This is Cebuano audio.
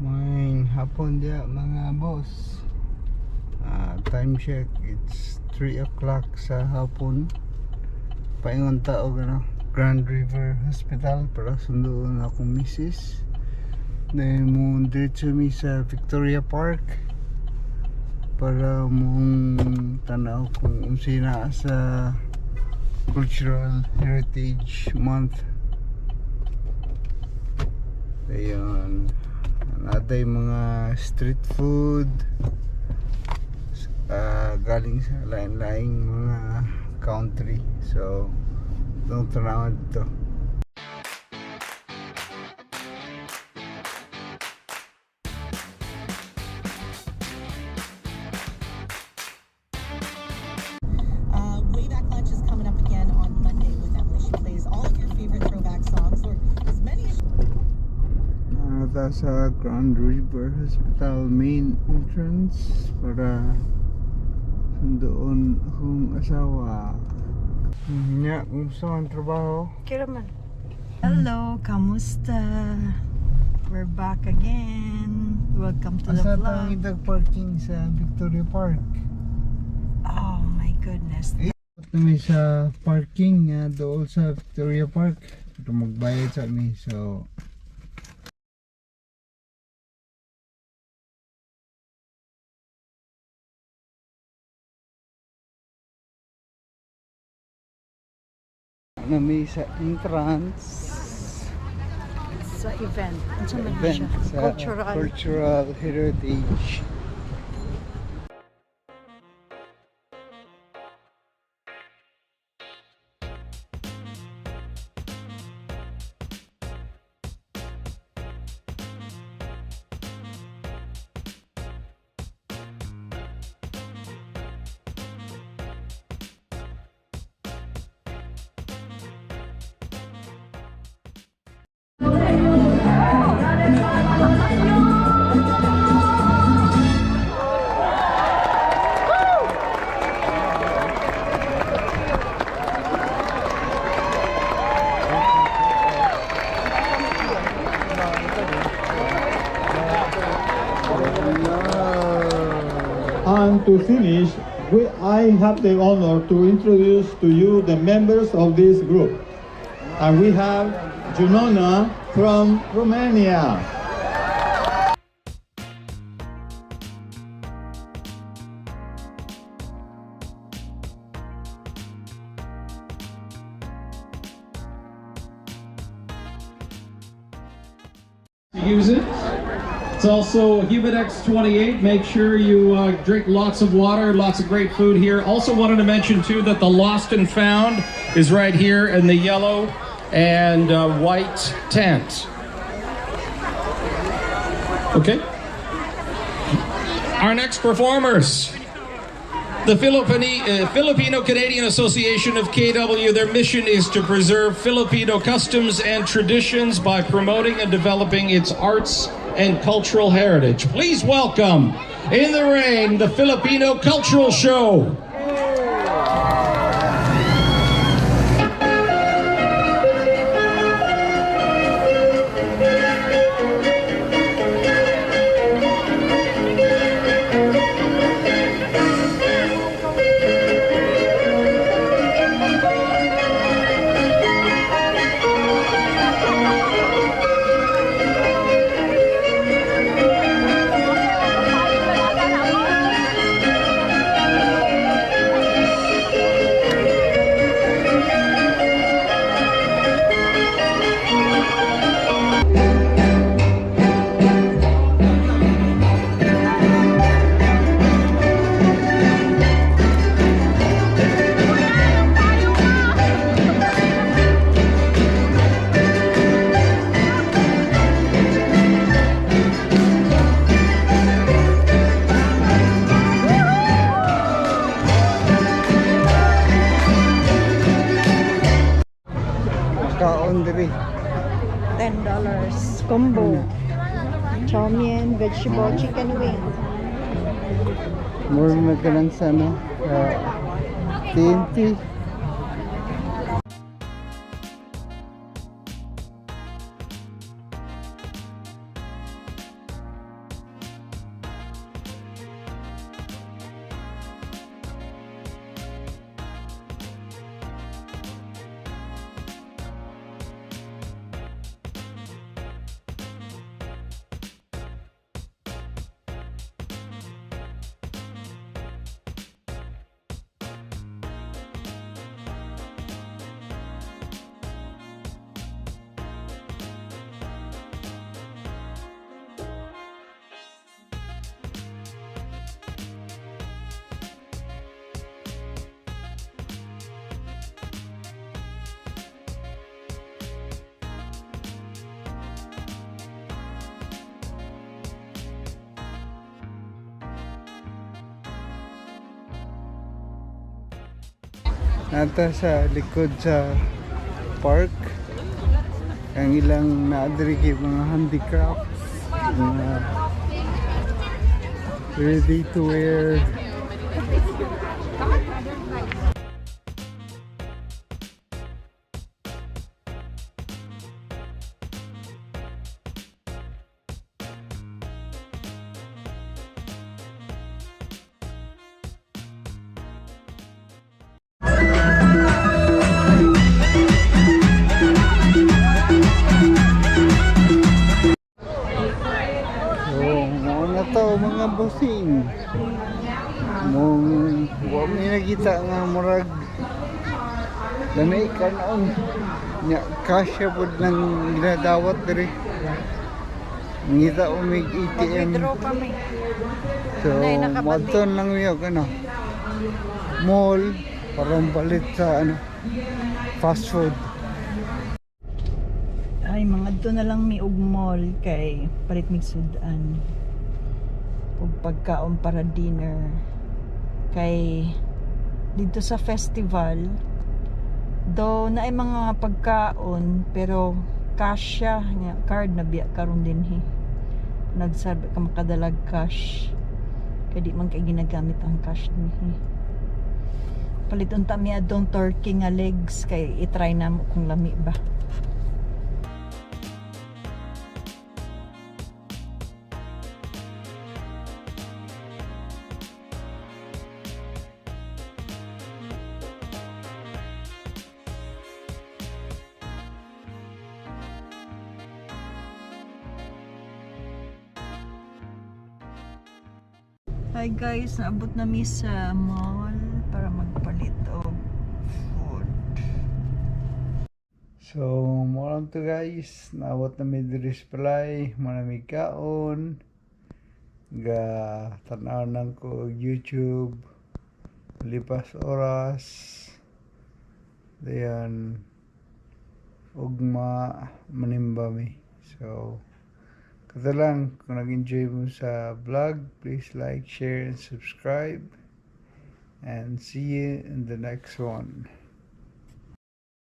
Maayong hapon diha, mga boss. Time check, it's 3 o'clock sa hapon. Paingon ta og ano, Grand River Hospital para sunduon akong misis. Then mo diretso mi sa Victoria Park para mong tanaw kung unsay naa sa Cultural Heritage Month. Ayun. Naa day mga street food galing sa lain-laing mga country. So, atong tanawan dito. Way Back Lunch is coming up again on Monday with Emily. She plays all of your favorite throwback songs, or as many as Ano ta sa Grand River Hospital main entrance para sunduon akong asawa. Nya, kumusta ang trabaho? Kira man. Hello, kamusta? We're back again. Welcome to the Asa ta vlog. ang parking sa Victoria Park? Oh my goodness. Kami sa parking nga dool sa Victoria Park. Pero magbayad sa mi. So, nami sa entrance Sa event. Ano man event siya? sa Cultural. Cultural Heritage. And to finish, I have the honor to introduce to you the members of this group. And we have Junona from Romania. Use it. It's also Humidex 28. Make sure you drink lots of water, lots of great food here. Also wanted to mention too that the Lost and Found is right here in the yellow and white tent. Okay. Our next performers. The Filipino Canadian Association of KW, their mission is to preserve Filipino customs and traditions by promoting and developing its arts and cultural heritage. Please welcome, in the rain, the Filipino Cultural Show. Kaon diri. $10 combo. Chow mein, vegetable, chicken wing. More magkanang sa ano, sa TNT. Naa ta sa likod sa park. Ang ilang naa diri kay mga handicrafts, mga ready to wear. So, mao na to, mga bossing. Mong wa mi nakita nga murag lami kanon. Nya cash pud nang ginadawat diri. Ngita umig ATM. Mag-withdraw pa mi. So, Nay, nakabati. moadto lang mi og ano, mall para palit sa ano, fast food. Ay, mangadto na lang mi og mall kay palit mig sudan ug pagkaon para dinner. Kay dito sa festival, do naay mga pagkaon pero cash siya nya, card na biya karon dinhi. Nagsab ka makadalag cash kay di man kay ginagamit ang cash dinhi. Palit unta mi adtong turkey nga legs kay i-try namo kung lami ba. Hi guys, naabot na mi sa mall para magpalit og food. So, mao lang to, guys. Naabot na mi diri sa balay, manamig kaon. Ga tanaw nang ko og YouTube. Lipas oras. Dayon ugma manimba mi. So, kato lang, kung nag-enjoy mo sa vlog, please like, share, and subscribe. And see you in the next one.